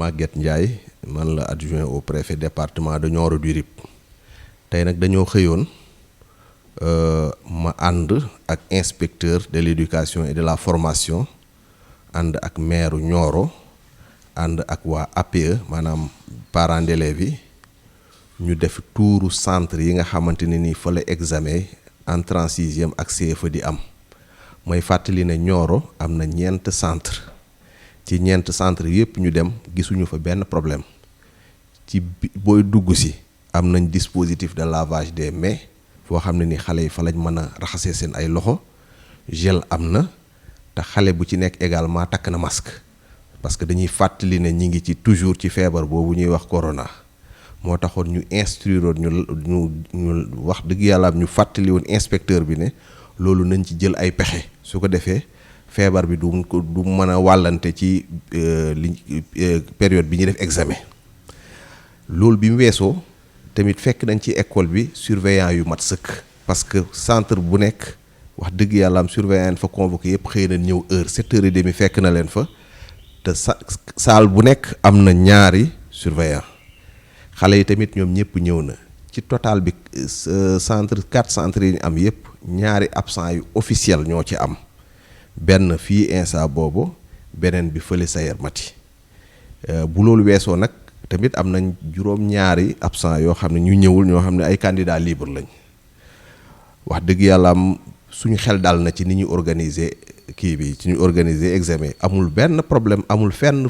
Maguette Ndiaye man la adjoint au préfet département de Nioro du Rip tey nag dañoo xëyoon ma ànd ak inspecteur de l'éducation et de la formation ànd ak maire Nioro ànd ak waa APE maanaam parents d'élèves yi ñu def tuuru centre yi nga xamante ne nii fa la examen entrée en sixième ak CFEE di am mooy fàttali ne Nioro am na 9 centre ci 9 centre yëpp ñu dem gisuñu fa benn problème ci booy dugg si am nañ dispositif de lavage des mains foo xam ne ni xale yi fa lañ mën a raxasee seen ay loxo gel am na te xale bu ci nekk également takk na masque parce que dañuy fàttali ne ñi ngi ci toujours ci feebar boobu ñuy wax corona moo taxoon ñu instruire ñu wax dëgg yàlla ñu fàttali woon inspecteur bi ne loolu nañ ci jël ay pexe su ko defee feebar bi du mën a wàllante ci période bi ñuy def examen loolu bi mu weesoo tamit fekk nañ ci école bi surveillant yu mat sëkk parce que centre bu nekk wax dëgg yàlla am surveillant fa convoqué yëpp xëy na ñëw heure 7h30 fekk na leen fa te salle bu nekk am na ñaari surveillant xale yi tamit ñoom ñëpp ñëw na ci total bi centre 4 centres yi ñu am yëpp ñaari absent yu officiel ñoo ci am benn fii insa boobu beneen bi fële Sayer Mati bu loolu weesoo nag tamit am nañ juróom-ñaari absent yoo xam ne ñu ñëwul ñoo xam ne ay candidats libres lañ wax dëgg yàlla am suñu xel dal na ci ni ñu organiser kii bi ci ñu organiser examen amul benn problème amul fenn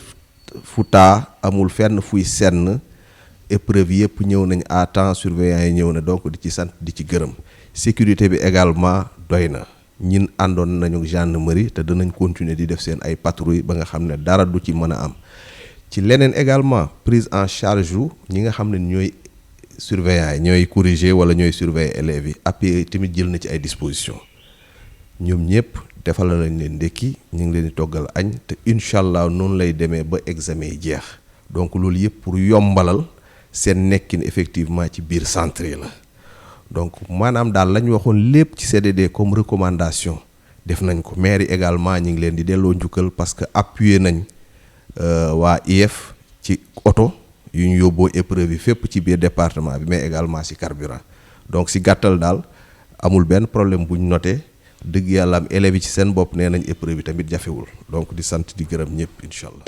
fu taa amul fenn fuy senn épreuve yëpp ñëw nañ à temps surveillant yi ñëw na donc di ci sant di ci gërëm sécurité bi également doy na ñin àndoon nañu gendarmerie te danañ continuer di def seen ay patrouille ba nga xam ne dara du ci mën a am ci leneen également prise en charge yu ñi nga xam ne ñooy surveillant yi ñooy corriger wala ñooy surveiller élèves yi APE tamit jël na ci ay dispositions ñoom ñëpp defal lañ leen ndekki ñu ngi leen di toggal añ te incha allah noonu lay demee ba examen yi jeex donc loolu yëpp pour yombalal seen nekkin effectivement ci biir centre yi la donc maanaam daal la ñu waxoon lépp ci CDD comme recommandation def nañ ko maire yi également ñu ngi leen di delloo njukkal parce que appuyé nañ waa IEF ci oto yu ñu yóbboo épreuve yi fépp ci biir département bi mais également ci carburant donc ci gàttal daal amul benn problème bu ñu noté dëgg yàlla am élèves yi ci seen bopp nee nañ épreuve yi tamit jafewul donc di sant di gërëm ñëpp incha allah.